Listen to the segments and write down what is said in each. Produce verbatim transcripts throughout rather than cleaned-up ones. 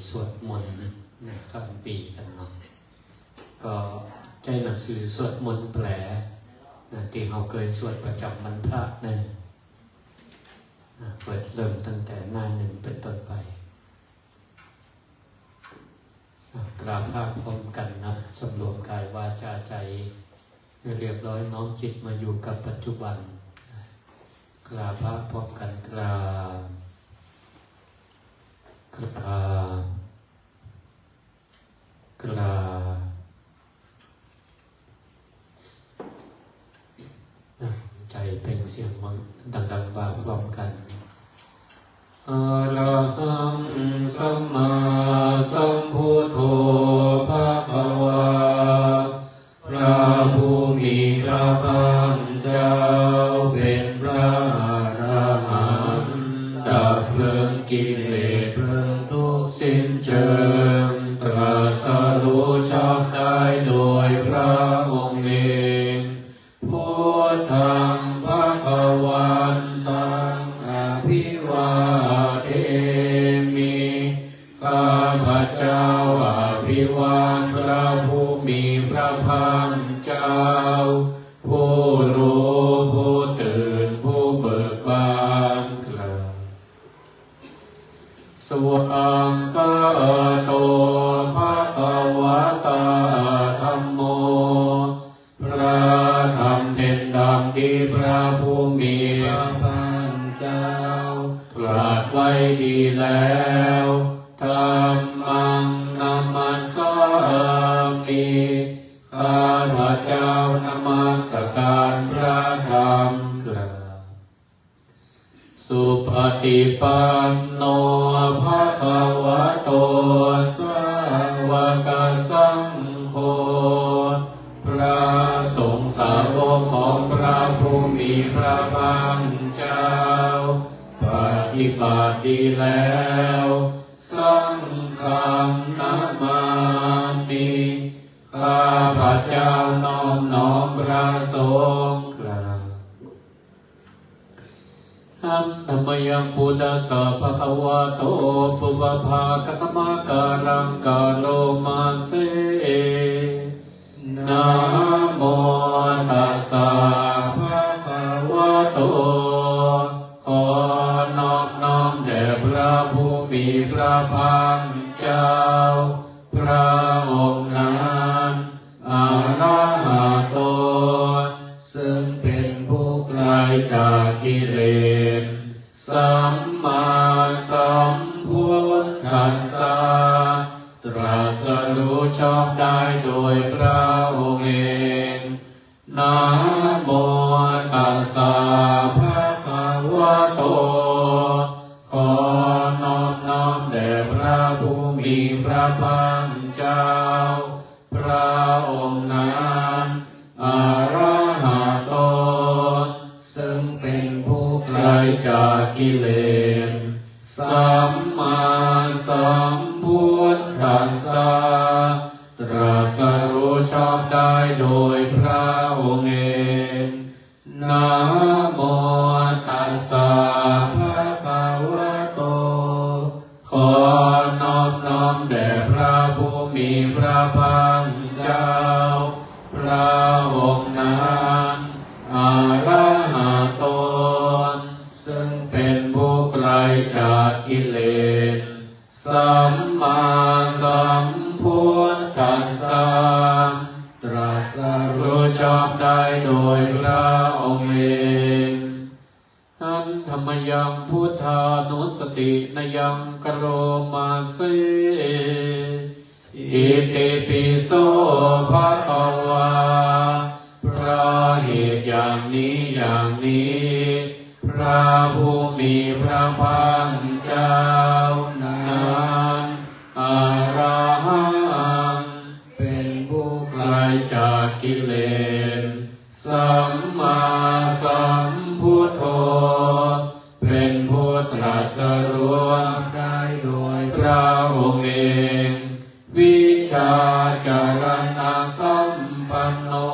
สวดมนต์นะข้ามปีกันเนาะ ก็ใช้หนังสือสวดมนต์แปลนะที่เราเคยสวดประจำวันพระนะนะเปิดเริ่มตั้งแต่หน้าหนึ่งเป็นต้นไป อ่ะ กราบพระพร้อมกันนะ สำรวมกายวาจาใจให้เรียบร้อย น้อมจิตมาอยู่กับปัจจุบัน กราบพระพร้อมกัน กราบ กราบ กราบ ใจเปล่งเสียงดังๆว่าพร้อมกัน Arahaṃ sammāsambuddho bhagavā. พระผู้มีพระภาคเจ้าเป็นพระอรหันต์ ดับเพลิงกิเลสเพลิงทุกข์สิ้นเชิง ตรัสรู้ชอบได้โดยพระองค์เอง Buddhaṃ bhagavantaṃ abhivādemi. ข้าพเจ้าอภิวาทพระผู้มีพระภาคเจ้า ผู้รู้ผู้ตื่นผู้เบิกบาน กราบ Svākkhāto bhagavatā dhammo. พระธรรมเป็นธรรมที่พระผู้มีพระภาคเจ้าตรัสไว้ดีแล้ว Dhammaṃ namassāmi. ข้าพเจ้านมัสการพระธรรม กราบ Supaṭipanno bhagavato sāvakasaṅgho. พระสงฆ์สาวกของพระผู้มีพระภาคเจ้า ปฏิบัติดีแล้ว Saṅghaṃ namāmi. ข้าพเจ้านอบน้อมพระสงฆ์ กราบ Handa mayaṃ buddhassa bhagavato pubbabhāganamakāraṃ karoma se. Namo tassa bhagavato. ขอนอบน้อมแด่พระผู้มีพระภาคเจ้า พระองค์นั้น arahato ซึ่งเป็นผู้ไกลจากกิเลส sammāsambuddhassa ตรัสรู้ชอบได้โดยพระองค์เอง Namo tassa bhagavato. ขอนอบน้อมแด่พระผู้มีพระภาคเจ้า พระองค์นั้น arahato ซึ่งเป็นผู้ไกลจากกิเลส sammāsambuddhassa ตรัสรู้ชอบได้โดยพระองค์เอง Namo tassa bhagavato. ขอนอบน้อมแด่พระผู้มีพระภาคเจ้า พระองค์นั้น arahato ซึ่งเป็นผู้ไกลจากกิเลส sammāsambuddhassa ตรัสรู้ชอบได้โดยพระองค์เอง Handa mayaṃ buddhānussatinayaṃ karoma se. Itipi so bhagavā. เพราะเหตุอย่างนี้อย่างนี้ พระผู้มีพระภาคเจ้านั้น arahaṃ เป็นผู้ไกลจากกิเลส sammāsambuddho เป็นผู้ตรัสรู้ได้โดยพระองค์เอง vijjācaraṇasampanno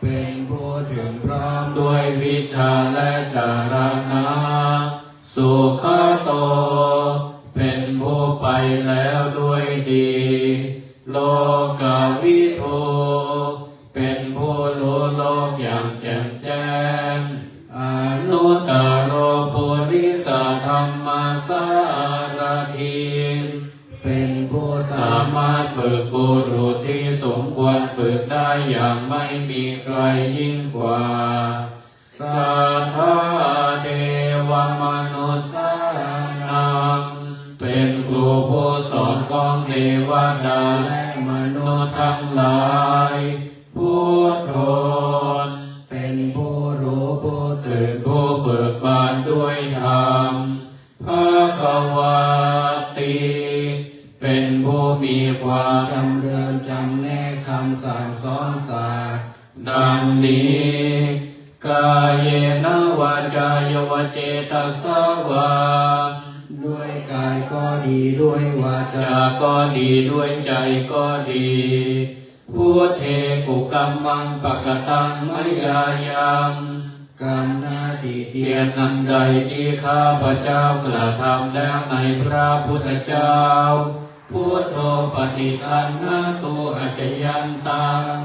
เป็นผู้ถึงพร้อมด้วยวิชชาและจารณะ sugato เป็นผู้ไป โลกวิทู เป็นผู้รู้โลกอย่างแจ่มแจ้ง anuttaro purisadammasārathi เป็นผู้สามารถฝึกบุรุษที่สมควรฝึกได้อย่างไม่มีใครยิ่งกว่า satthā devamanussānaṃ เป็นครูผู้สอนของเทวดาและมนุษย์ทั้งหลาย buddho เป็นผู้รู้ผู้ตื่นผู้เบิกบานด้วยธรรม bhagavato เป็นผู้มีความจำเริญจำแนกคำสั่งสอนศาสตร์ ดังนี้ kāyena vācāya va cetasā vā ด้วยกายก็ดีด้วยวาจาก็ดีด้วยใจก็ดี buddhe kukammaṃ pakataṃ mayā yaṃ กรรมนาฏฐิเตียนอันใดที่ข้าพเจ้ากระทำแล้วในพระพุทธเจ้า buddho paṭiggaṇhatu accayantaṃ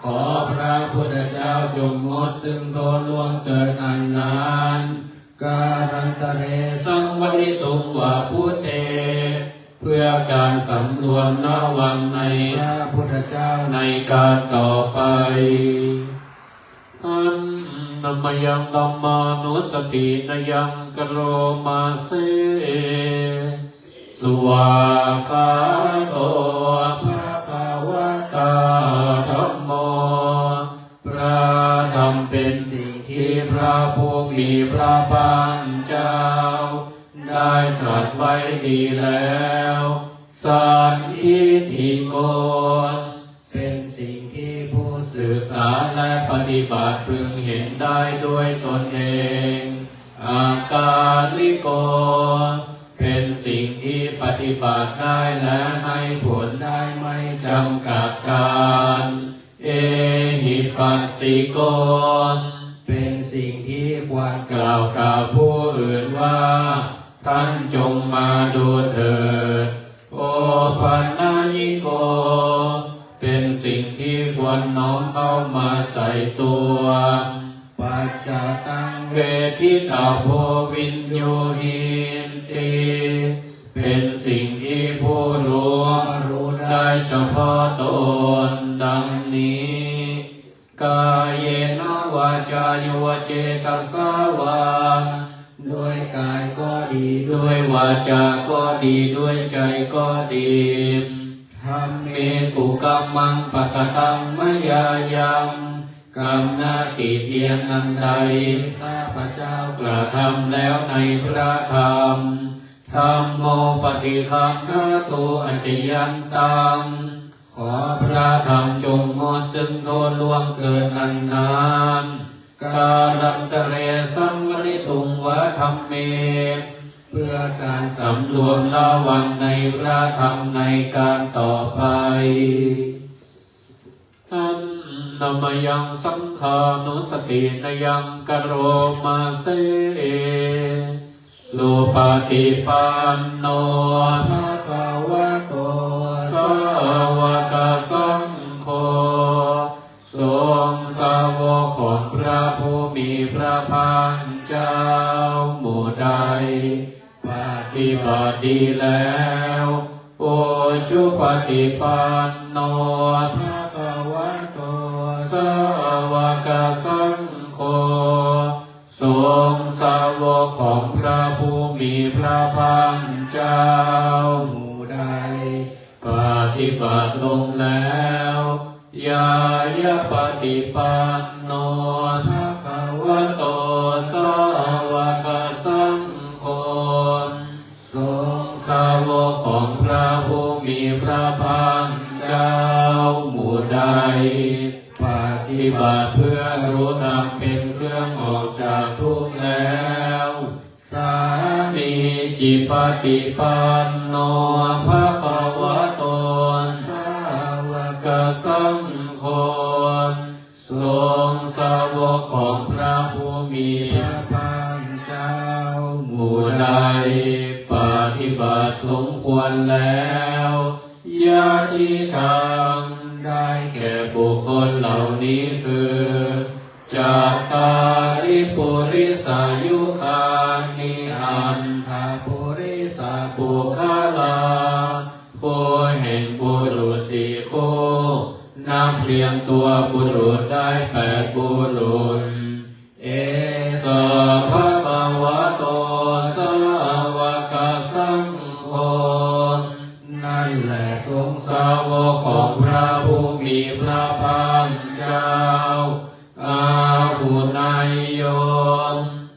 ขอพระพุทธเจ้าจงงดซึ่งโทษล่วงเกินอันนั้น kālantare saṃvarituṃ va buddhe เพื่อการสำรวมระวังในพระพุทธเจ้าในการต่อไป Annamayaṃ dhammānussatinayaṃ karoma se. Svākkhāto bhagavatā dhammo. พระธรรมเป็นสิ่งที่พระผู้มีพระภาคเจ้าได้ตรัสไว้ดีแล้ว sandiṭṭhiko เป็นสิ่งที่ผู้ศึกษาและปฏิบัติพึงเห็นได้ด้วยตนเอง akāliko เป็นสิ่งที่ปฏิบัติได้และให้ผลได้ไม่จำกัดกาล ehipassiko เป็นสิ่งที่ควรกล่าวกับผู้อื่นว่า ท่านจงมาดูเถิด opanayiko เป็นสิ่งที่ควรน้อมเข้ามาใส่ตัว paccattaṃ veditabbo viññūhīti เป็นสิ่งที่ผู้รู้รู้ได้เฉพาะตน ดังนี้ kāyena vācāya va cetasā vā ด้วยกายก็ดีด้วยวาจาก็ดีด้วยใจก็ดี dhamme kukammaṃ pakataṃ mayā yaṃ กรรมนาฏฐิเตียนอันใดข้าพเจ้ากระทำแล้วในพระธรรม dhammo paṭiggaṇhatu accayantaṃ ขอพระธรรมจงงดซึ่งโทษล่วงเกินอันนั้น kālantare saṃvarituṃ va dhamme เพื่อการสำรวมระวังในพระธรรมในการต่อไป Annamayaṃ saṅghānussatinayaṃ karoma se. Supaṭipanno bhagavato sāvakasaṅgho. ทรงสาวกของพระผู้มีพระภาคเจ้าหมู่ใด ปฏิบัติดีแล้ว ujupaṭipanno bhagavato sāvakasaṅgho. ทรงสาวกของพระผู้มีพระภาคเจ้าหมู่ใด ปฏิบัติลงแล้ว ñāyapaṭipanno bhagavato sāvakasaṅgho. ทรงสาวกของพระผู้มีพระภาคเจ้าหมู่ใด ปฏิบัติเพื่อรู้ธรรมเป็นเครื่องออกจากทุกข์แล้ว sāmīcipaṭipanno bhagavato sāvakasaṅgho. ทรงสาวกของพระผู้มีพระภาคเจ้าหมู่ใด ปฏิบัติสมควรแล้ว Yadidaṃ ได้แก่บุคคลเหล่านี้คือ Cattāri purisayugāni aṭṭha purisapuggalā คู่แห่งบุรุษสี่คู่ นับเรียงตัวบุรุษได้แปดบุรุษ Esa bhagavato sāvakasaṅgho นั่นแหละสงฆ์สาวกของพระผู้มีพระภาคเจ้า Āhuneyyo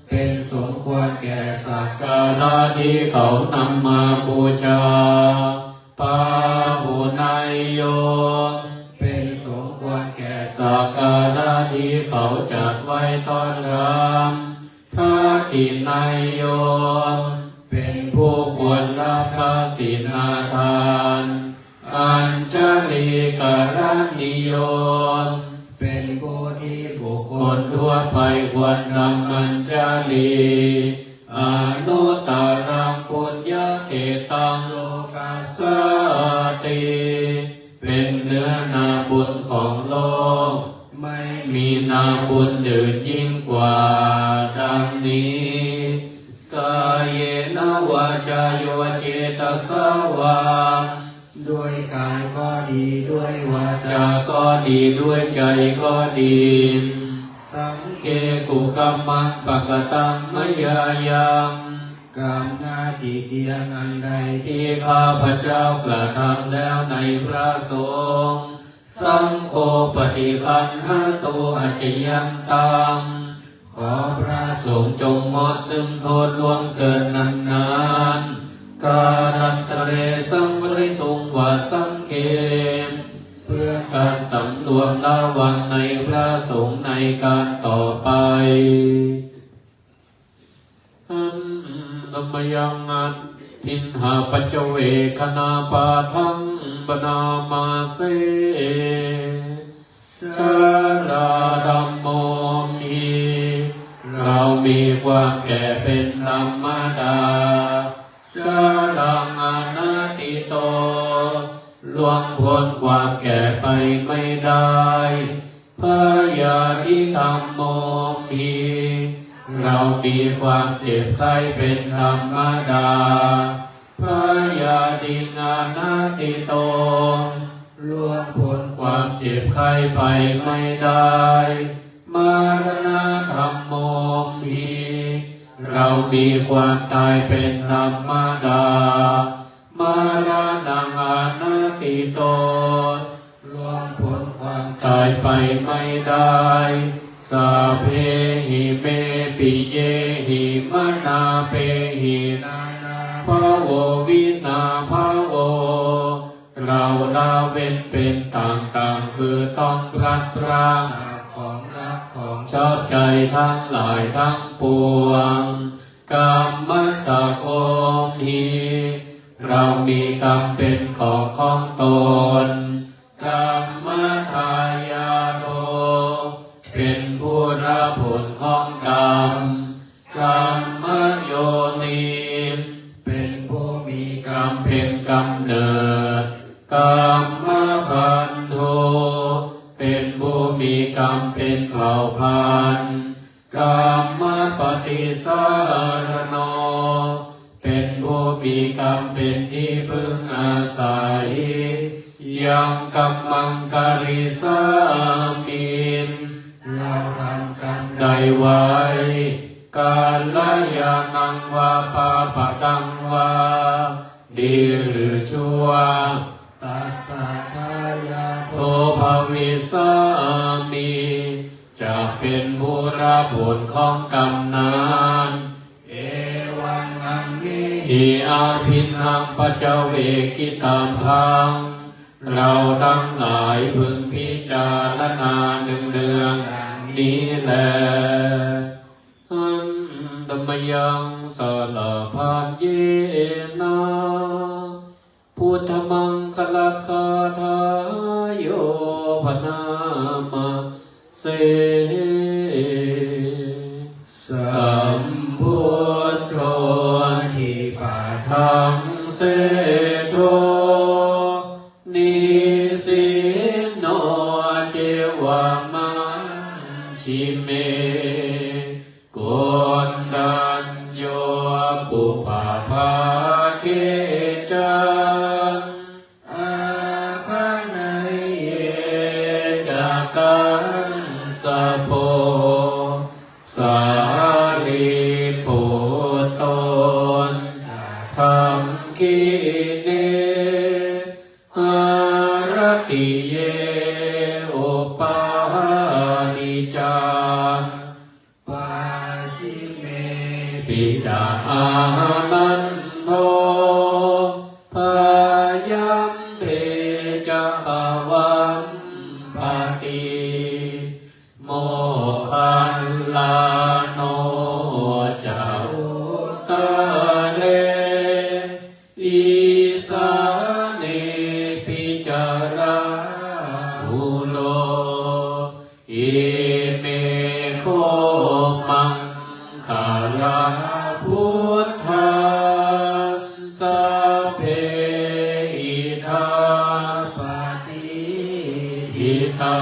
เป็นสมควรแก่สักการะที่เขานำมาบูชา Pāhuneyyo เป็นสมควรแก่สักการะที่เขาจัดไว้ต้อนรับ Dakkhiṇeyyo เป็นผู้ควรรับทักษิณาทาน Añjalikaraṇīyo เป็นผู้ที่บุคคลทั่วไปควรทำอัญชลี Anuttaraṃ puññakkhettaṃ lokassāti เป็นเนื้อนาบุญของโลก ไม่มีนาบุญอื่นยิ่งกว่า ดังนี้ Kāyena vācāyo cetasā vā ด้วยกายก็ดี ด้วยวาจาก็ดี ด้วยใจก็ดี Saṅghe kukammaṃ pakataṃ mayā yaṃ กรรมนาติเตียนอันใดที่ข้าพเจ้ากระทำแล้วในพระสงฆ์ Saṅgho paṭiggaṇhatu accayantaṃ ขอพระสงฆ์จงงดซึ่งโทษล่วงเกินนั้นๆ Kālantare saṃvarituṃ va saṅghe เพื่อการสำรวมระวังในพระสงฆ์ในการต่อไป Handa mayaṃ adinnapaccavekkhaṇapāṭhaṃ bhaṇāma se. Jarādhammomhi เรามีความแก่เป็นธรรมดา Jaraṃ anatīto ล่วงพ้นความแก่ไปไม่ได้ Byādhidhammomhi เรามีความเจ็บไข้เป็นธรรมดา Byādhiṃ anatīto ล่วงพ้นความเจ็บไข้ไปไม่ได้ Maraṇadhammomhi เรามีความตายเป็นธรรมดา Maraṇaṃ anatīto ล่วงพ้นความตายไปไม่ได้ Sabbehi me piyehi manāpehi nānābhāvo vinābhāvo เราละเว้นเป็นต่างๆ คือต้องพลัดพรากจากของรักของชอบใจทั้งหลายทั้งปวง Kammassakomhi เรามีกรรมเป็นของของตน Kammadāyādo เป็นผู้รับผลของกรรม Kammayoni เป็นผู้มีกรรมเป็นกำเนิด Kammabandho เป็นผู้มีกรรมเป็นเผ่าพันธุ์ Kammapaṭisaraṇo เป็นผู้มีกรรมเป็นที่พึ่งอาศัย Yaṃ kammaṃ karissāmi เราทำกรรมใดไว้ Kalyāṇaṃ vā pāpakaṃ vā ดีหรือชั่ว Tassa dāyādo bhavissāmi จะเป็นผู้รับผลของกรรมนั้น Evaṃ amhehi abhinnaṃ paccavekkhitabbaṃ เราทั้งหลายพึงพิจารณาเนืองๆ อย่างนี้แล Handa mayaṃ sarabhaññena buddhamaṅgalagāthāyo bhaṇāma se. Sambuddho dipadaṃ seṭṭho pacchime, Koṇḍañño pubbabhāge ca, āgaṇeyye ca kassapo, sārīputto ca dakkhiṇe, aratiye upādi ca, pacchimepi ca ānando, byāppi ca gavampati, moggallāno ca uttare, isānepi ca rāhulo, ime kho maṅgalā buddhā, sabbe idha patiṭṭhitā,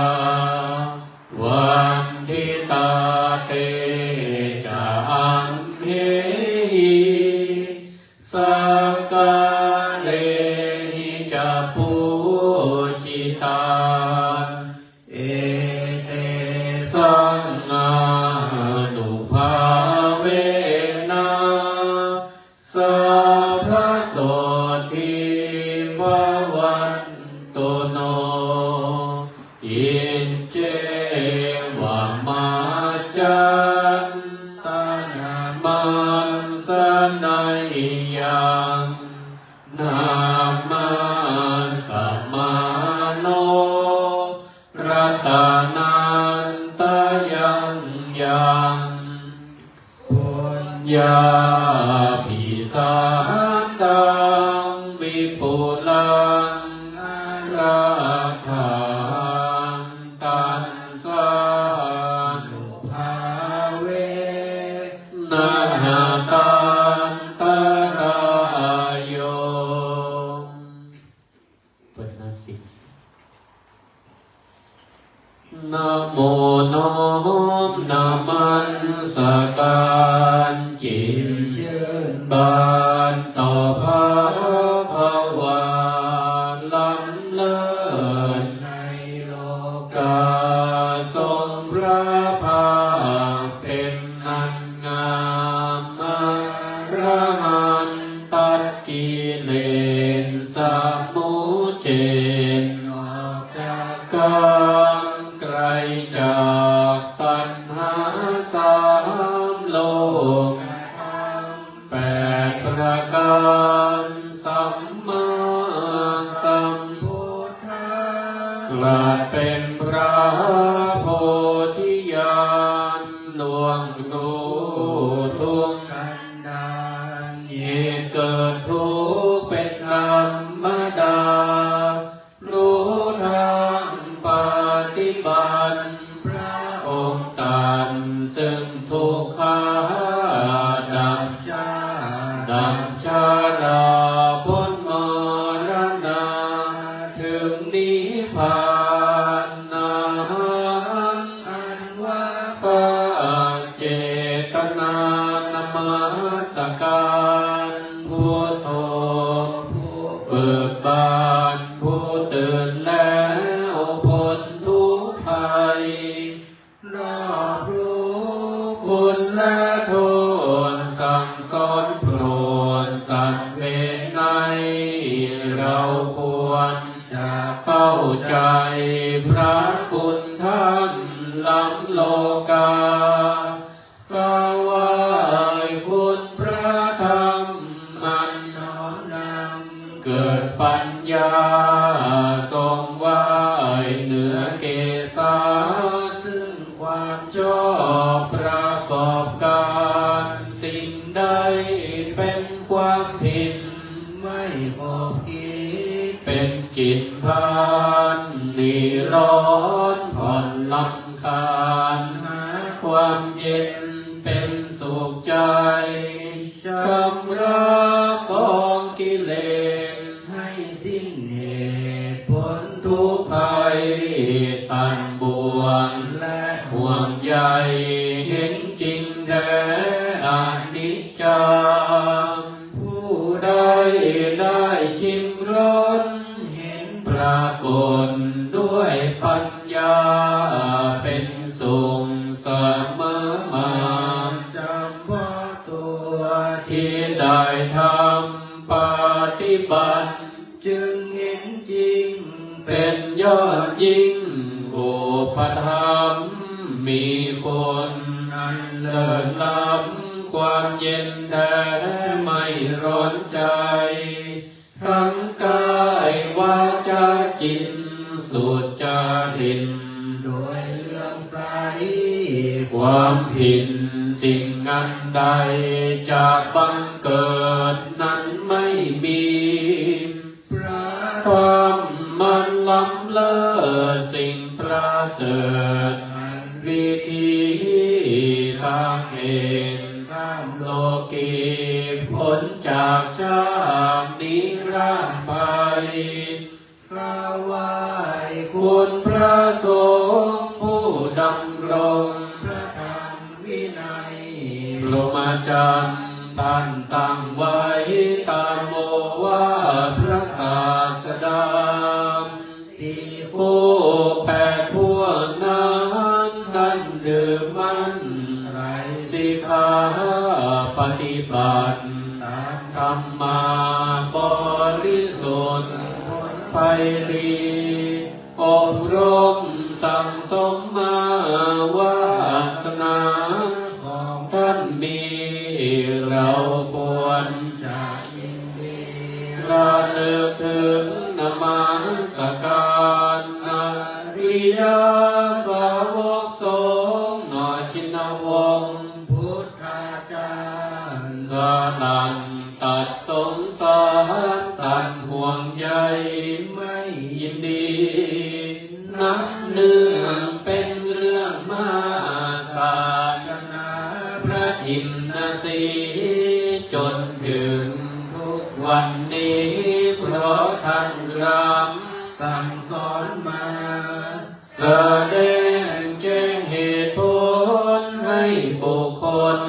vanditā te ca amhehi, sakkārehi ca pūjitā, etesaṃ ānubhāvena, sabbasotthī bhavantu no. Iccevam accantanamasaneyyaṃ, namassamāno ratanattayaṃ yaṃ, puññābhisandaṃ vipulaṃ arahantaṃ, sabbānubhāvena hatantarāyo. เปิดหน้าสิบ Namo nom namaskar จิตชื่นบานต่อพระภาวา ล้ำเลิศในโลกา ทรงพระภาคเป็นอันงาม อรหันตัดกิเลสสมุจเฉท ออกจากกาม ไกลจากตัณหาสามโลกธรรมแปดประการ สัมมาสัมพุทธะ ตรัสเป็นพระโพธิญาณ ล่วงรู้ทุกข์กันดารเหตุเกิดทุกข์เป็นธรรมดา รู้ทางปฏิบัติ พระองค์ตรัสซึ่งทุกขะดับชาติ ดับชราพ้นมรณะ ถึงนิพพานะ อันว่าข้าเจตนานมัสการ พุทโธ ผู้เบิกบาน ผู้ตื่นแล้วพ้นทุกข์ภัย รอบรู้คุณและโทษ สั่งสอนโปรดสัตว์เวไนย เราควรจะเข้าใจพระคุณท่านล้ำโลกา ถวายคุณพระธรรมอันน้อมนำ เกิดปัญญา ทรงไหว้เหนือเกศา ซึ่งความชอบประกอบการ สิ่งใดเป็นความผิด ไม่ขบคิด เป็นกินพานหนีร้อนผ่อนรำคาญ หาความเย็นเป็นสุขใจ ชำระกองกิเลสให้สิ้นเหตุพ้นทุกข์ภัย ตัดบ่วงและห่วงใย ตนด้วยปัญญาเป็นสุขเสมอมา จำเพาะตัวที่ได้ทำปฏิบัติ จึงเห็นจริงเป็นยอดยิ่ง อุปถัมภ์มีคุณอันเลิศล้ำ ความเย็นแท้ไม่ร้อนใจ ทั้งกายวาจาจิตสุจริต โดยเลื่อมใส ความผิดสิ่งอันใดจะบังเกิดนั้นไม่มี พระธรรมมันล้ำเลิศสิ่งประเสริฐ อันวิธีทางเอกข้ามโลกี พ้นจากชาตินิรภัย ข้าไหว้คุณพระสงฆ์ผู้ดำรงพระธรรมวินัย พรหมจรรย์ท่านตั้งไว้ตามโอวาทพระศาสดา สี่คู่แปดพวกนั้นท่านถือมั่นไตรสิกขาปฏิบัติ ตามธรรมาบริสุทธิ์พ้นภัยรี อบรมสั่งสมมาวาสนาของท่านมี เราควรจะยินดีระลึกถึงนมัสการอริยสาวกสงฆ์หน่อย ชินวงศ์พุทธาจารย์ สลัดตัดสงสารตัดห่วงใยไม่ยินดี นับเนื่องเป็นเรื่องมหาศาสนาพระชินสีห์ จนถึงทุกวันนี้ เพราะท่านรำสั่งสอนมา แสดงแจ้งเหตุผลให้บุคคล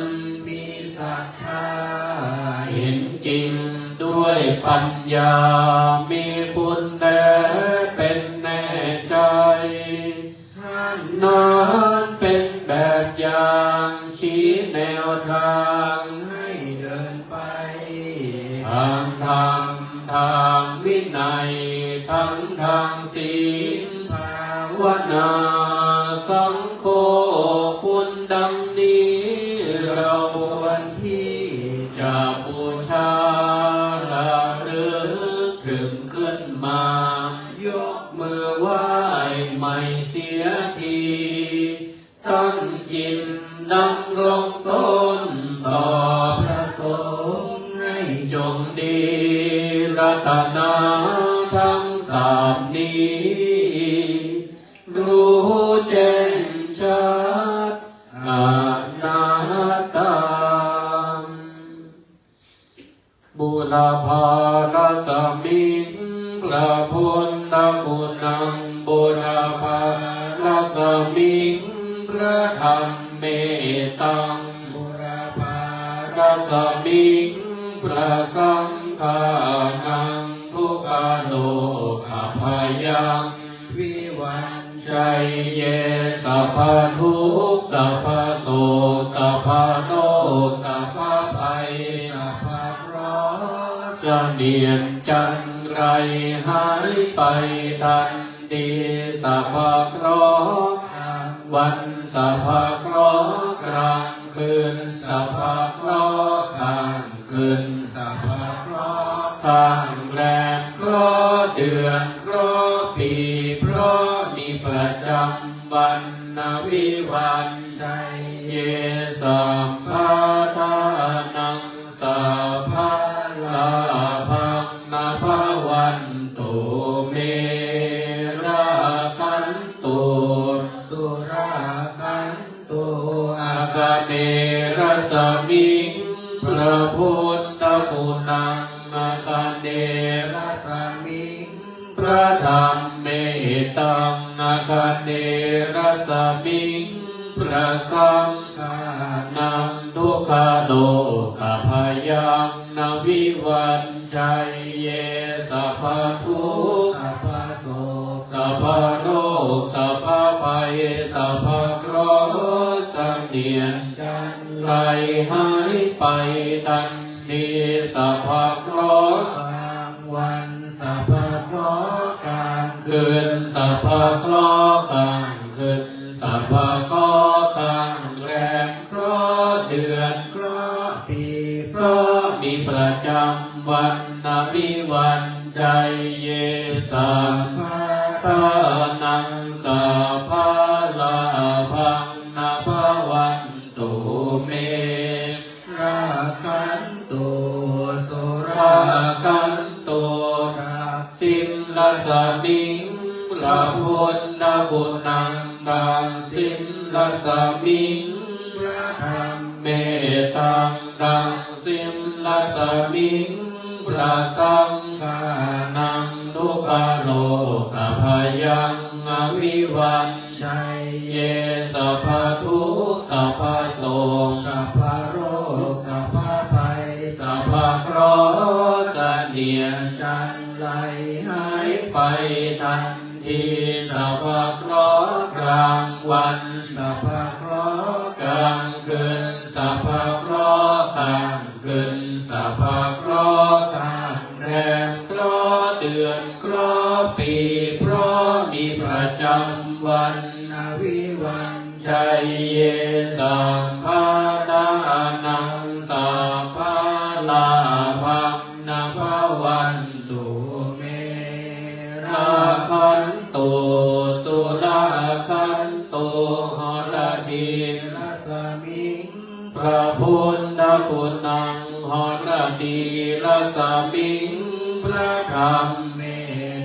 มีศรัทธาเห็นจริงด้วยปัญญา มีคุณแท้เป็นแน่ใจ ท่านนั้นเป็นแบบอย่างชี้แนวทางให้เดินไป ทางธรรมทางวินัย ทั้งทางศีลภาวนา สังโฆคุณดังนี้ เราควรที่จะบูชาระลึกถึงขึ้นมา ยกมือไหว้ใหม่เสียที ตั้งจิตดำรงตนต่อพระสงฆ์ ให้จงดีรัตนาทั้งสามนี้ รู้แจ้งชัดอนัตตา บูรพารัสมิง พระพุทธคุณัง บูรพารัสมิง พระธัมเมตัง บูรพารัสมิง พระสังฆานัง ทุกขโรคพยัง วิวัญชัยเย สัพพทุกข์สัพพโศกสัพพโรคสัพพภัยสัพพเคราะห์ เสนียดจัญไรหายไปทันที สัพพเคราะห์กลางวันสัพพเคราะห์กลางคืน สัพพเคราะห์ข้าง คืนสัพพะเคราะห์ข้างแรม เคราะห์เดือนเคราะห์ปี เคราะห์มีประจำวัน นวิวัญชัยเย สัพพะทานัง สัพพะลาภัง นภะวันตุเม รักขันตุ สุรักขัน ตุ อาคเนย์รัสมิง พระพุทธคุณัง อาคเนย์รัสมิง พระธัมเมตัง อาคเนย์รัสมิง พระสังฆานัง ทุกขโรคพยัง นวิวัญชัยเย สัพพะทุกข์สัพพะโศก พโรค สัพพภัย สัพพเคราะห์ เสนียดจัญไรหายไปทันที สัพพเคราะห์กลางวัน สัพพเคราะห์กลางคืน สัพพเคราะห์ข้างขึ้น สัพพเคราะห์ข้างแรม เคราะห์เดือน เคราะห์ปี เคราะห์มีประจำวัน นวิวัญชัยเย สัพพะทานัง สัพพะลาภัง นะภะวันตุเม รักขันตุ สุรักขันตุ รัก สิง รัศมิง พระพุทธคุณัง ตัง สิง รัศมิง พระธรรม เม ตัง ตัง สิง รัศมิง พระสังฆานัง ทุกขโรคพยัง อวิวัญชัยเย สัพพทุกข์ สัพพโศก สัพพโรค สัพพภัย สัพพเคราะห์ เสนียดจัญไรหายไปทันที สัพพเคราะห์กลางวัน สัพพเคราะห์กลางคืน สัพพเคราะห์ข้างขึ้น สัพพเคราะห์ข้างแรม เคราะห์เดือน เคราะห์ปี เคราะห์มีประจำวัน นวิวัญชัยเย สัพพะทานัง สัพพะลาภัง นะภะวันตุเม รักขันตุ สุรักขันตุ หรดีรัศมิง พระพุทธคุณัง หรดีรัศมิง พระธรรม เม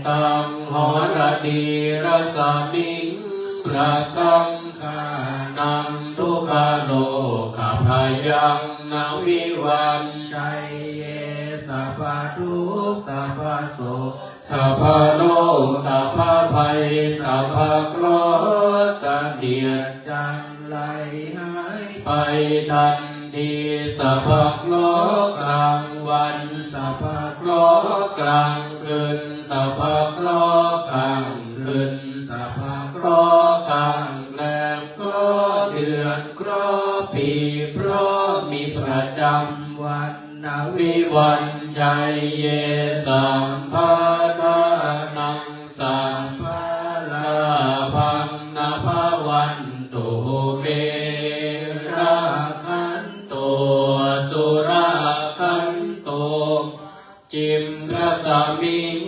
ตัง หรดีรัศมิง พระสังฆานัง ทุกขโรคพยัง นวิวัญชัยเย สัพพทุกข์ สัพพโศก สัพพโรค สัพพภัย สัพพเคราะห์ เสนียดจัญไรหายไปทันที สัพพเคราะห์กลางวัน สัพพเคราะห์กลางคืน สัพพเคราะห์ข้างขึ้น สัพพเคราะห์ข้างแรม เคราะห์เดือน เคราะห์ปี เคราะห์มีประจำวัน นวิวัญชัยเย สัพพะทานัง สัพพะลาภัง นะภะวันตุเม รักขันตุ สุรักขันตุ จิมรัศมิง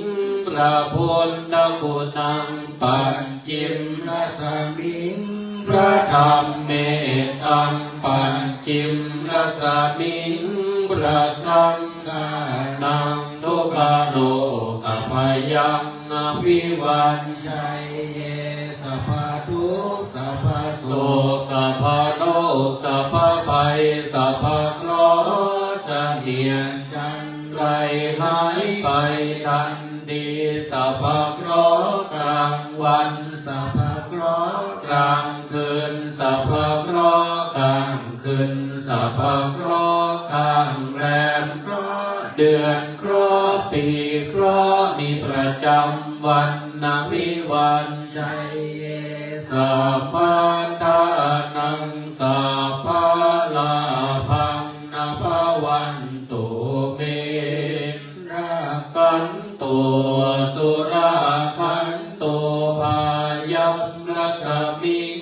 พระพุทธคุณัง ปัจจิมรัศมิง พระธรรม เม ตัง ปัจจิมรัศมิง พระสังฆานัง ทุกขโรคพยัง อวิวัญชัยเย สัพพทุกข์ สัพพโศก สัพพโรค สัพพภัย สัพพเคราะห์ เสนียดจัญไรหายไปทันที สัพพเคราะห์กลางวัน สัพพเคราะห์กลางคืน สัพพเคราะห์ข้างขึ้น สัพพเคราะห์ข้างแรม เคราะห์เดือน เคราะห์ปี เคราะห์มีประจำวัน นวิวัญชัยเย สัพพะทานัง สัพพะลาภัง นะภะวันตุเม รักขันตุ สุรักขันตุ พายัมรัศมิง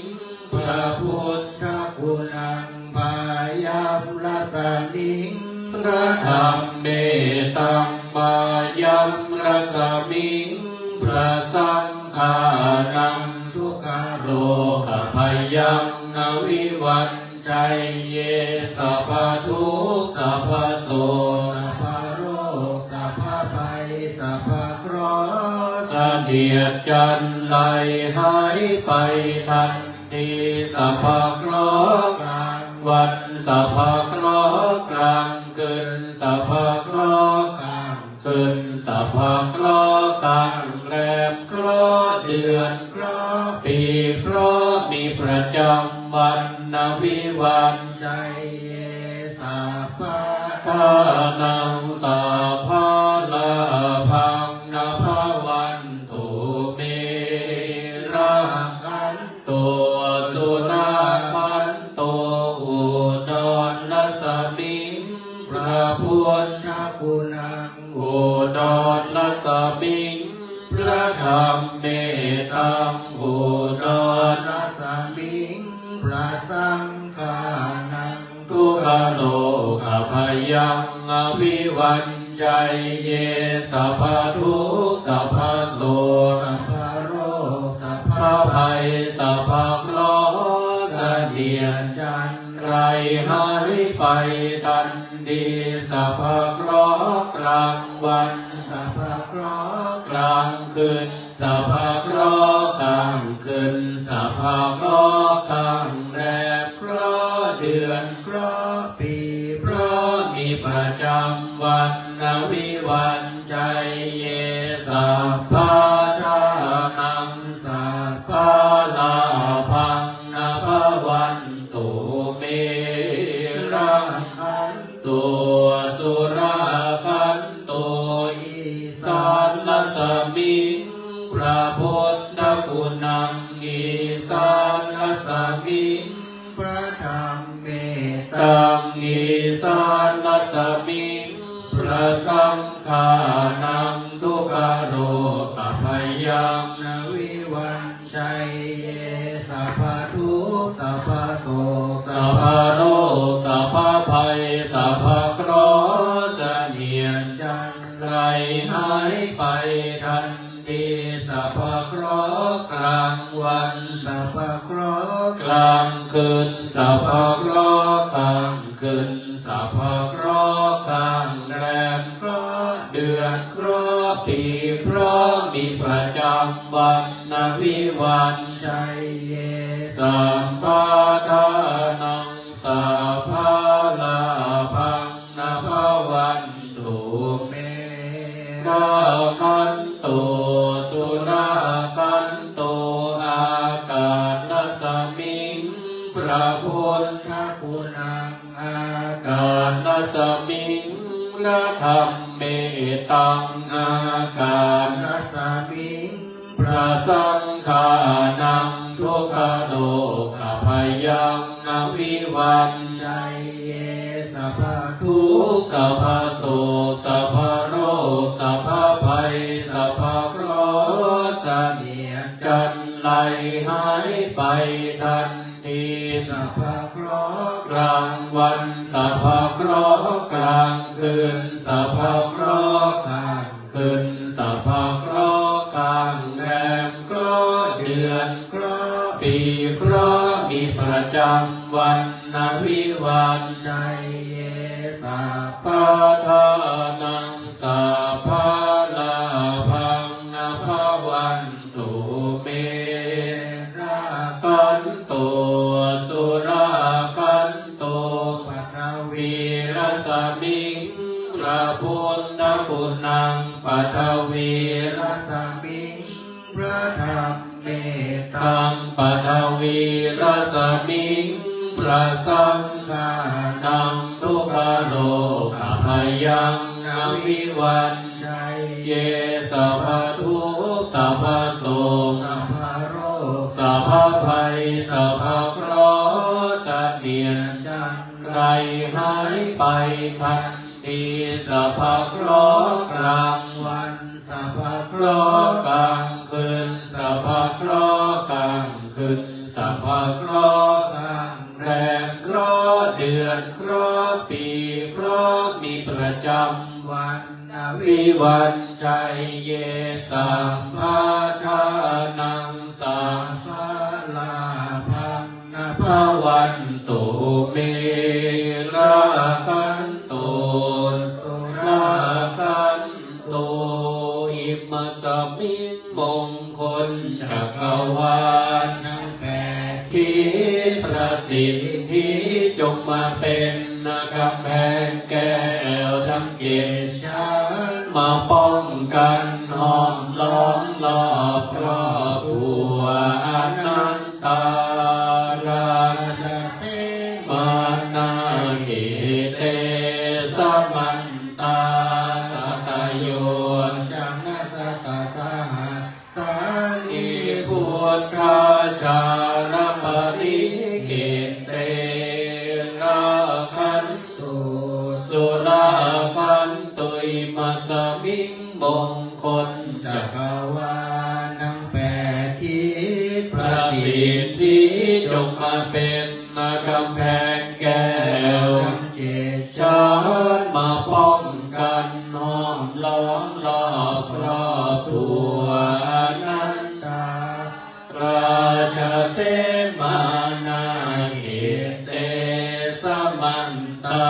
พระพุทธคุณัง พายัมรัศมิง พระธรรม เม ตัง พายัมรัศมิง พระสังฆานัง ทุกขโรคพยัง นวิวัญชัยเย สัพพทุกข์ สัพพโศก สัพพโรค สัพพภัย สัพพเคราะห์ เสนียดจัญไรหายไปทันที สัพพเคราะห์กลางวัน สัพพเคราะห์กลางคืน สัพพเคราะห์ข้าง ขึ้น สัพพเคราะห์ข้างแรม เคราะห์เดือน เคราะห์ปี เคราะห์มีประจำวัน นวิวัญชัยเย สัพพะทานัง สัพพะลาภัง นะภะวันตุเม taṃ udānasmiṃ, prasaṅgānaṃ dukkharogabhayaṃ avivañjaye, sabbadukkhasabbasoka sabbaroga sabbabhaya sabbakeṭṭha เสนียดจัญไรหายไปทันที สัพพะเคราะห์กลางวัน สัพพะเคราะห์กลางคืน สัพพะเคราะห์ข้างขึ้น สัพพะเคราะห์ข้างแรม เคราะห์เดือน เคราะห์ปี เคราะห์มีประจำวัน avivañjaye, sabbadhanaṃ sabbalābhaṃ na bhavantu me. Rakkhantu surākhantu, isānarasmiṃ, พระพุทธคุณัง isānarasmiṃ, พระธรรมเมตตัง isānarasmiṃ, prasaṅgānaṃ dukkharogabhayaṃ avivañjaye, sabbadukkhasabbasoka sabbaroga sabbabhaya sabbakeṭṭha เสนียดจัญไรหายไปทันที สัพพะเคราะห์กลางวัน สัพพะเคราะห์กลางคืน สัพพะเคราะห์ข้างขึ้น สัพพะเคราะห์ข้างแรม เคราะห์เดือน เคราะห์ปี เคราะห์มีประจำวัน avivañjaye, sabbadhanaṃ sabbalābhaṃ na bhavantu me. Rakkhantu surākhantu, ākāsarasmiṃ, พระพุทธคุณัง ākāsarasmiṃ, พระธรรมเมตตัง ākāsarasmiṃ, prasaṅgānaṃ dukkharogabhayaṃ avivañjaye, sabbadukkhasabbasoka sabbaroga sabbabhaya sabbakeṭṭha เสนียดจัญไรหายไปทันที สัพพะเคราะห์กลางวัน สัพพะเคราะห์กลางคืน สัพพะเคราะห์ข้าง ขึ้น สัพพะเคราะห์ข้างแรม เคราะห์เดือน เคราะห์ปี เคราะห์มีประจำวัน avivañjaye, sabbadhanaṃ sabbalābhaṃ na bhavantu me. Rakkhantu surākhantu, paṭhavīrasmiṃ, พระพุทธคุณัง paṭhavīrasmiṃ, พระธรรมเมตตัง paṭhavīrasmiṃ, prasaṅgānaṃ dukkharogabhayaṃ avivañjaye, sabbadukkhasabbasoka sabbaroga sabbabhaya sabbakeṭṭha เสนียดจัญไรหายไปทันที สัพพะเคราะห์กลางวัน สัพพะเคราะห์กลางคืน สัพพะเคราะห์ข้างขึ้น สัพพะเคราะห์ข้างแรม เคราะห์เดือน เคราะห์ปี เคราะห์มีประจำวัน avivañjaye, sabbadhanaṃ sabbalābhaṃ na bhavantu me. Rakkhantu surākhantu, imasmiṃ มงคลจักรวาลทั้งแปดทิศ ประสิทธิจงมาเป็นกำแพงแก้วทั้งเจ็ดชั้น มาป้องกันห้อมล้อมรอบครอบทั่ว Anantarājasevanagīte samantā satayojanasatasahassāni buddhajālaparikkhite. Rakkhantu surākhantu, imasmiṃ มงคลจักรวาลทั้งแปดทิศ สิทธิจงมาเป็นกำแพงแก้วทั้งเจ็ดชั้นมาป้องกันห้อมล้อมรอบครอบทั่วอนันตา ราชเสมานาเขเต samantā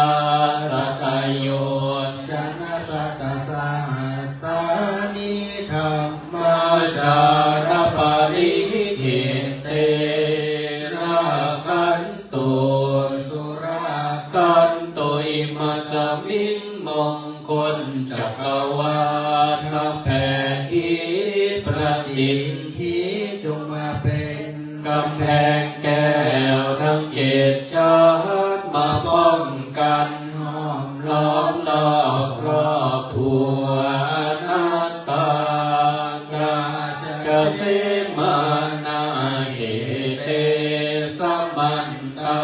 satayojanasatasahas sāni dhammacāra parikkhette rakkhantu surakkhantu imasmiṃ maṅgaḷañca แปดทิศประสิทธิจงมาเป็นกำแพงแก้วทั้งเจ็ดชั้นมาป้องกัน ห้อมล้อมรอบครอบทั่วอนันตา ราชเสมานาเขเต samantā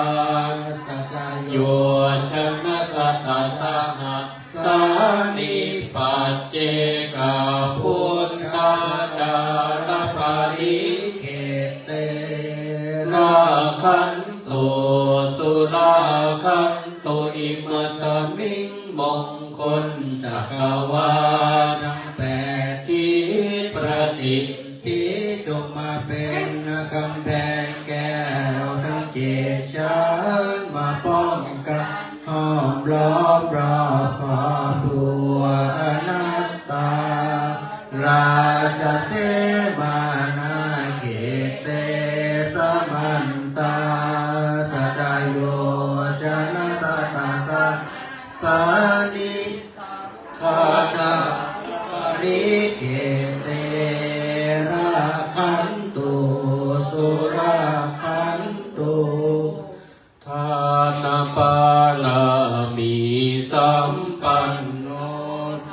satayojanasatasahas sāni paccekabuddhacāra parikkhette rakkhantu surakkhantu imasmiṃ maṅgaḷañca แปดทิศประสิทธิจงมาเป็นกำแพงแก้วทั้งเจ็ดชั้นมาป้องกัน ห้อมล้อมรอบครอบทั่วอนันตา ราชเสมานาเขเต samantā satayojanasatasahas sāni dhammacāra parikkhette rakkhantu surakkhantu ทานบารมีสัมปันโน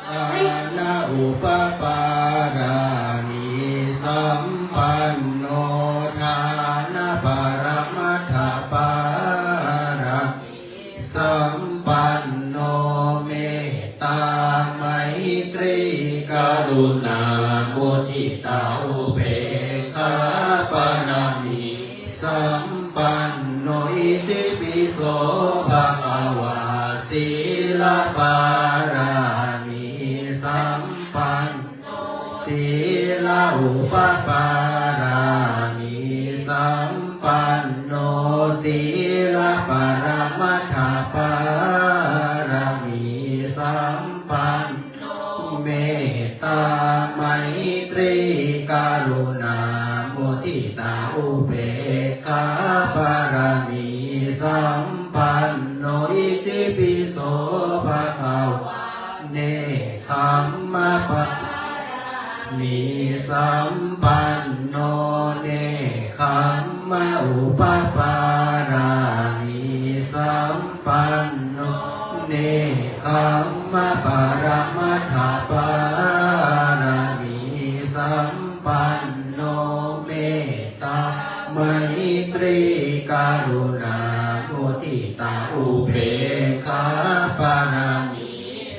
ทานาปารามีสัมปันโน ทานปรมัตถปารามีสัมปันโน เมตตาไมตรีกรุณามุทิตาอุเบกขาปารามี สัมปันโน อิติปิโสภะคะวา สีลปารามีสัมปันโน สีลอุปปารามีสัมปันโน สีลปรมัตถปารามีสัมปันโน เมตตาไมตรีกรุณามุทิตาอุเบกขาปารามีสัมปันโน อิติปิโสภะคะวา เนคขมมะปารามีสัมปันโน เนคขมมะอุปปารามีสัมปันโน เนคขมมะปรมัตถปารามีสัมปันโน เมตตาไมตรีกรุณามุทิตาอุเบกขาปารามี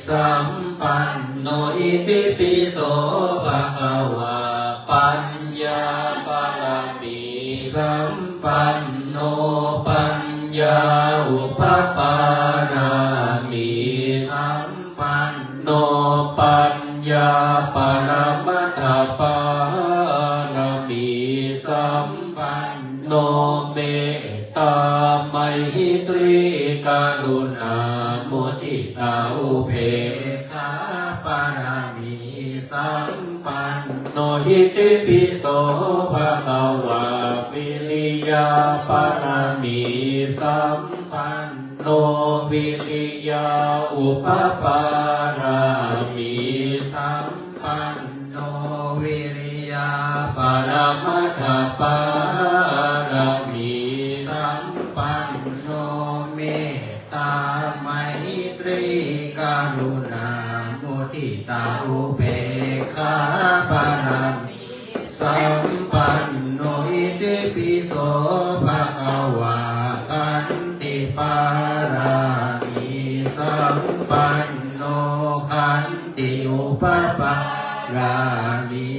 สัมปันโน อิติปิโสภะคะวา ปัญญาปารามีสัมปันโน ปัญญาอุปปารามีสัมปันโน ปัญญาปรมัตถปารามีสัมปันโน เมต ตาไมตรีกรุณามุทิตาอุเบกขาปารามีสัมปันโน อิติปิโสภะคะวา วิริยาปารามีสัมปันโน วิริยาอุปปารามีสัมปันโน วิริยาปรมัตถปารามีสัมปันโน เมตตาไมตรีกรุณามุทิตาอุเบกขาปารามีสัมปันโน อิติปิโสภะคะวา ขันติปารามีสัมปันโน ขันติอุปปารามี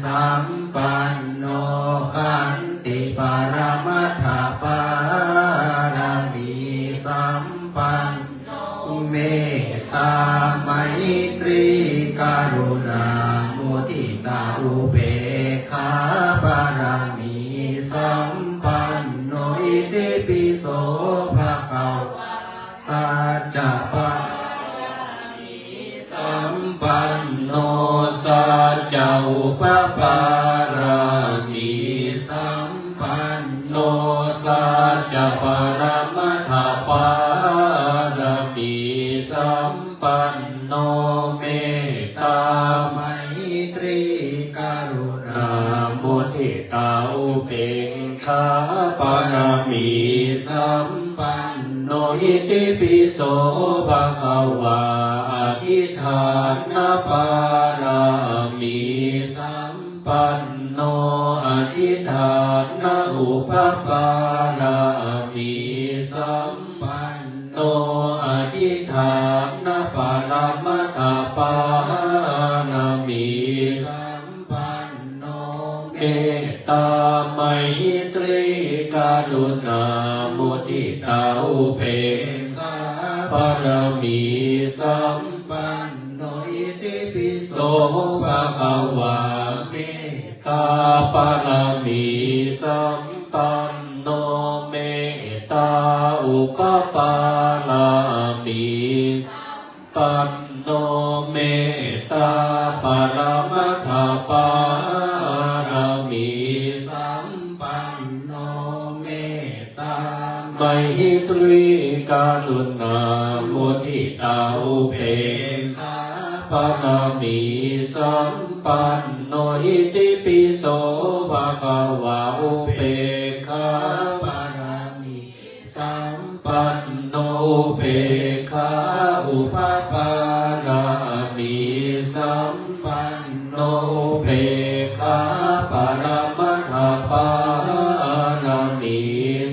สัมปันโน ขันติป sampanno, itipi so bhagavā saccapāramī sampanno, saccaupapāramī sampanno, saccaparamatthapāramī sampanno, mettā maitrī karuṇā muditā upekkhāpāramī sampanno, itipi so bhagavā adhiṭṭhānapāramī sampanno, adhiṭṭhānaupapāramī sampanno, adhiṭṭhānaparamatthapāramī sampanno, mettā maitrī karuṇā muditā upekkhāpāramī sampanno, itipi so bhagavā mettāpāramī sampanno, mettāupapāramī sampanno, mettāparamatthapāramī sampanno, mettā maitrī karuṇā muditā upekkhāpāramī sampanno, itipi so bhagavā upekkhāpāramī sampanno, upekkhāupapāramī sampanno, upekkhāparamatthapāramī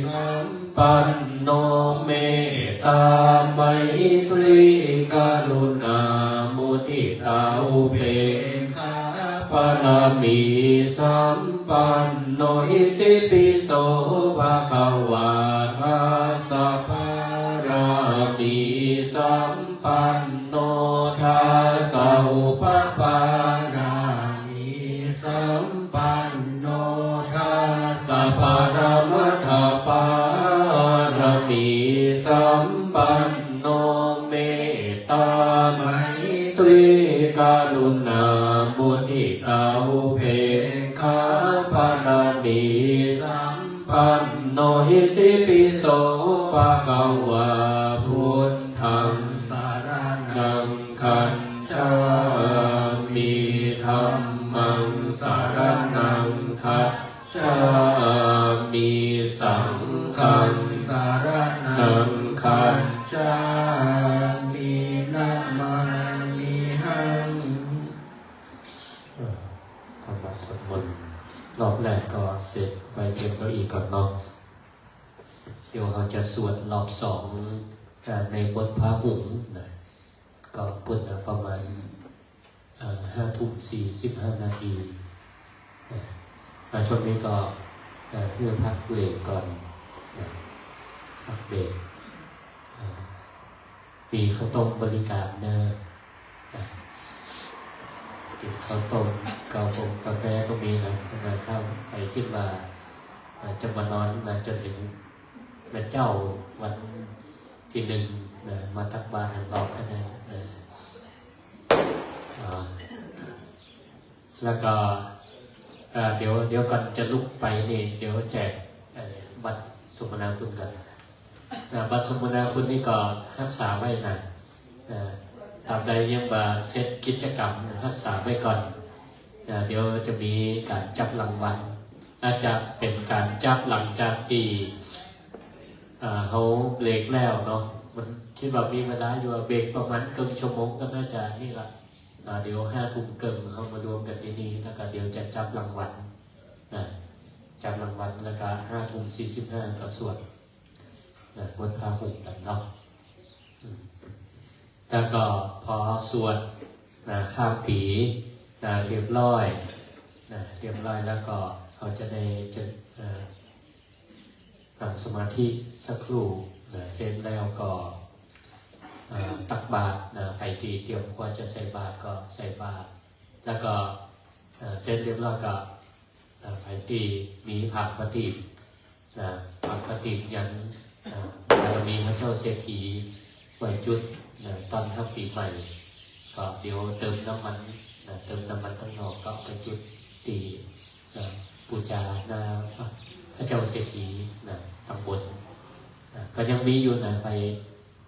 sampanno, mettāmaitrīkaruṇāmuditāupekkhāpāramī sampanno, itipi so bhagavā dasapāramī sampanno, dasaupapāramī sampanno, dasaparamatthapāramī sampanno, mettāmaitrīkaruṇāmuditāupekkhāpāramī sampanno, itipi so bhagavā buddhaṃ saraṇaṃ gacchāmi, dhammaṃ saraṇaṃ gacchāmi, saṅghaṃ saraṇaṃ gacchāmi, namāmihaṃ. เอ่อ ทำวัตรสวดมนต์รอบแรกก็เสร็จ ไปเตรียมเก้าอี้ก่อนเนาะ เดี๋ยวเราจะสวดรอบสอง เอ่อ ในบทพาหุงนะ ก็พุทธประมาณ เอ่อ ห้าทุ่มสี่สิบห้านาทีนะ อ่า ช่วงนี้ก็ เอ่อ ให้พักเบรกก่อนนะ พักเบรก อ่า มีข้าวต้มบริการเนอะ อ่า กินข้าวต้ม กาแฟ กาแฟก็มีนะ นะ ถ้าใครคิดว่า อ่า จะมานอนนะ จนถึงวันเจ้า วันที่หนึ่งนะ มาตักบาตรกันต่อก็ได้นะ อ่า แล้วก็ เอ่อ เดี๋ยว เดี๋ยวก่อนจะลุกไปนี่ เดี๋ยวแจก เอ่อ บัตรสมนาคุณก่อน อ่า บัตรสมนาคุณนี่ก็รักษาไว้นะ อ่า ตราบใดยังบ่เสร็จกิจกรรมนะ รักษาไว้ก่อน อ่า เดี๋ยวจะมีการจับรางวัล อาจจะเป็นการจับหลังจากที่ อ่า เขาเบรกแล้วเนาะ มันคิดว่ามีเวลาอยู่ เบรกประมาณครึ่งชั่วโมงก็น่าจะนี่ละ อ่า เดี๋ยวห้าทุ่มครึ่งเขามารวมกันที่นี่ แล้วก็เดี๋ยวจะจับรางวัลนะ จับรางวัล แล้วก็ห้าทุ่มสี่สิบห้าก็สวดนะ บทพาหุงกันเนาะ อืม แล้วก็พอสวดนะ ข้ามปีนะ เรียบร้อยนะ เรียบร้อยแล้วก็เขาจะได้จะ เอ่อ นั่งสมาธิสักครู่นะ เสร็จแล้วก็ เอ่อ ตักบาตรนะ ใครที่เตรียมครัวจะใส่บาตรก็ใส่บาตร แล้วก็ เอ่อ เสร็จเรียบร้อยก็ ນະ ໃຜທີ່ມີຜາງປະທີບນະ ຜາງປະທີບຍັງນະ ບາລະມີພະເຈົ້າເສດຖີໄວ້ຈຸດນະ ຕ້ອນຮັບປີໃໝ່ ກໍດຽວເຕີມນ້ຳມັນນະ ເຕີມນ້ຳມັນຂ້າງນອກ ກໍເອົາໄປຈຸດທີ່ນະ ປູຈານະ ພະເຈົ້າເສດຖີນະ ຂ້າງບົນນະ ກໍຍັງມີຢູ່ນະ ໃຜ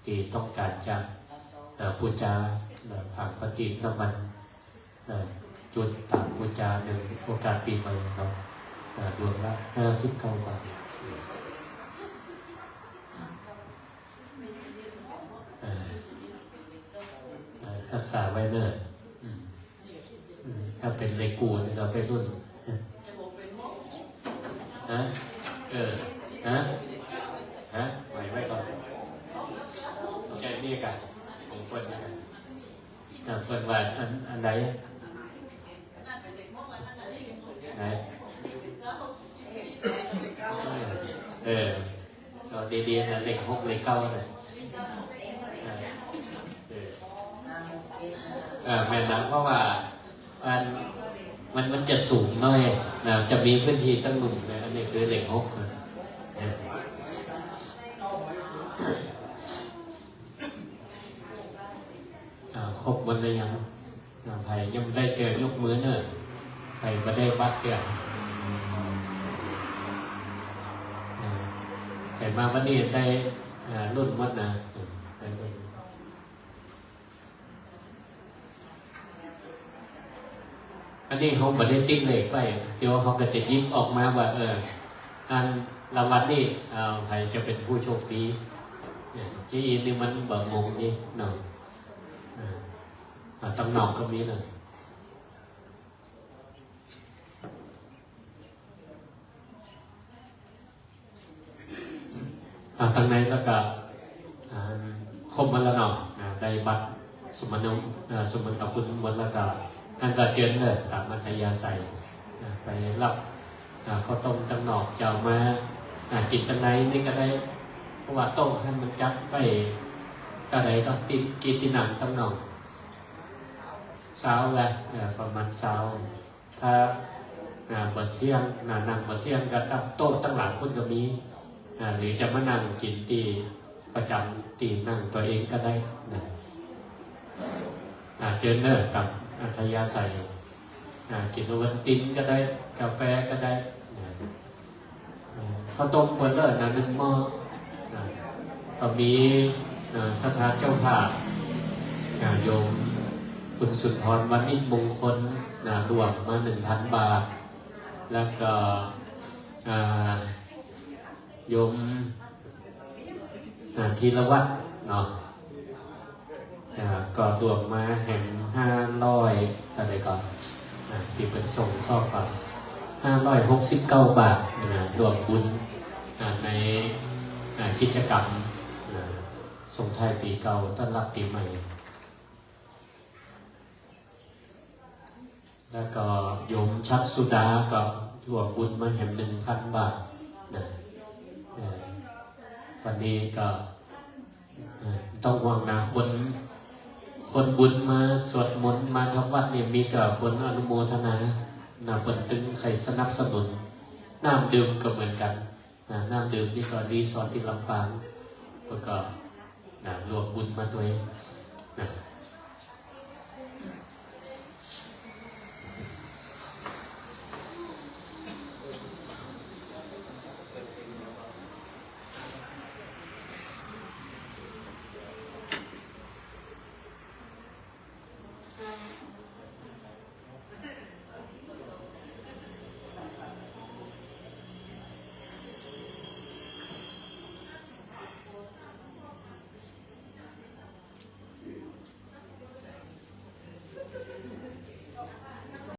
ທີ່ຕ້ອງການຈະນະ ປູຈານະ ຜາງປະທີບນ້ຳມັນ ນະ ຈຸດຕາມປູຈາໃນໂອກາດປີໃໝ່ເນາະ ນະ ດວງລະຫ້າສິບເກົ້າບາດ ເອີ ເອີ ຮັກສາໄວ້ເນີ ອືມ ອືມ ຖ້າເປັນເລໂກ້ນີ້ກໍໄປລຸ້ນ ຮະ ເອີ ຮະ ຮະ ໄວ້ ໄວ້ກ່ອນ ໃຈເມຍກະ ຂອງເພິ່ນນະ ນະ ເພິ່ນວ່າອັນ ອັນໃດ ໄດ ເອີ ເອີ ກໍດີໆນະ ເລກຫົກເລກເກົ້ານະ ເອີ ເອີ ແມ່ນນະ ເພາະວ່າອັນ ມັນ ມັນຈະສູງໜ້ອຍນະ ຈະມີພື້ນທີ່ຕັ້ງໜຶ່ງນະ ອັນນີ້ຄືເລກຫົກນະ ເອີ ອ່າ ຄົບໝົດແລ້ວຍັງ? ອ່າ ໃຜຍັງບໍ່ໄດ້ເທື່ອຍົກມືເນີ ໃຜບໍ່ໄດ້ບັດເທື່ອ ອ່າ ໃຜມາວັນນີ້ໄດ້ ອ່າ ລຸ້ນໝົດນະ ໄດ້ລຸ້ນ. ອັນນີ້ເຮົາບໍ່ໄດ້ຕິດເລກໄວ້ ດຽວເຮົາກໍຈະຫຍິບອອກມາວ່າ ເອີ ອັນລາງວັນນີ້ ເອີ ໃຜຈະເປັນຜູ້ໂຊກດີ ເອີ ຈີອີນີ້ມັນບໍ່ມົງນີ້ເນາະ ເອີ ອ່າ ທາງນອກກໍມີນະ. ອ່າ ທາງໃນແລ້ວກໍ ອ່າ ຄົບໝົດແລ້ວເນາະ ອ່າ ໄດ້ບັດສຸມະນຸ ອ່າ ສຸມັນຕະຄຸນໝົດແລ້ວກໍ ອັນກໍເຊີນເດີ ຕາມອັດທະຍາໄສ ອ່າ ໄປຮັບ ອ່າ ເຂົ້າຕົ້ມທາງນອກ ຈະເອົາມາ ອ່າ ກິນທາງໃນນີ້ກໍໄດ້ ເພາະວ່າໂຕະຫັ້ນມັນຈັດໄວ້ເທົ່າໃດກໍ ກິນ ກິນທີ່ນັ່ງທາງນອກ ຊາວລະ ເອີ ປະມານຊາວ ຖ້າ ອ່າ ບໍ່ສ່ຽງນະ ນັ່ງບໍ່ສ່ຽງກໍ ໂຕະທາງຫຼັງພຸ້ນກໍມີ ອ່າ ຫຼືຈະມານັ່ງກິນທີ່ປະຈຳທີ່ນັ່ງຕົວເອງກໍໄດ້ນະ ອ່າ ເຈີນເດີ ຕາມອັດທະຍາໄສ ອ່າ ກິນໂອວັນຕິນກໍໄດ້ ກາແຟກໍໄດ້ນະ. ເອີ ເຂົ້າຕົ້ມເປີດເລີຍນະ ໜຶ່ງໝໍ້ ນະ ກໍມີ ເອີ ສັດທາເຈົ້າພາບ ນະ ໂຍມຄຸນສຸນທອນ ວານິດມົງຄົນ ນະ ລວມມາໜຶ່ງພັນບາດ ແລ້ວກໍ ອ່າ ໂຍມ ອ່າ ທີລະວັດເນາະ ອ່າ ກໍລວມມາແຮມຫ້າຮ້ອຍ ເທົ່າໃດກໍ ອ່າ ທີ່ເພິ່ນສົ່ງເຂົ້າກໍຫ້າຮ້ອຍຫົກສິບເກົ້າບາດ ອ່າ ລວມບຸນ ອ່າ ໃນ ອ່າ ກິດຈະກຳ ອ່າ ສົ່ງທ້າຍປີເກົ່າ ຕ້ອນຮັບປີໃໝ່. ແລ້ວກໍໂຍມຊັດສຸດາກໍລວມບຸນມາແຮມໜຶ່ງພັນບາດນະ ເອີ ວັນນີ້ກໍ ເອີ ບໍ່ຕ້ອງຫ່ວງນະ ຄົນ ຄົນບຸນມາສວດມົນ ມາທຳວັດນີ້ ມີແຕ່ຄົນອະນຸໂມທະນານະ ເພິ່ນຈຶ່ງໃຫ້ສະໜັບສະໜູນ. ນ້ຳດື່ມກໍເໝືອນກັນ ນະ ນ້ຳດື່ມນີ້ກໍຣີສອດທີ່ລຳປາງ ເພິ່ນກໍ ນະ ລວມບຸນມາດ້ວຍນະ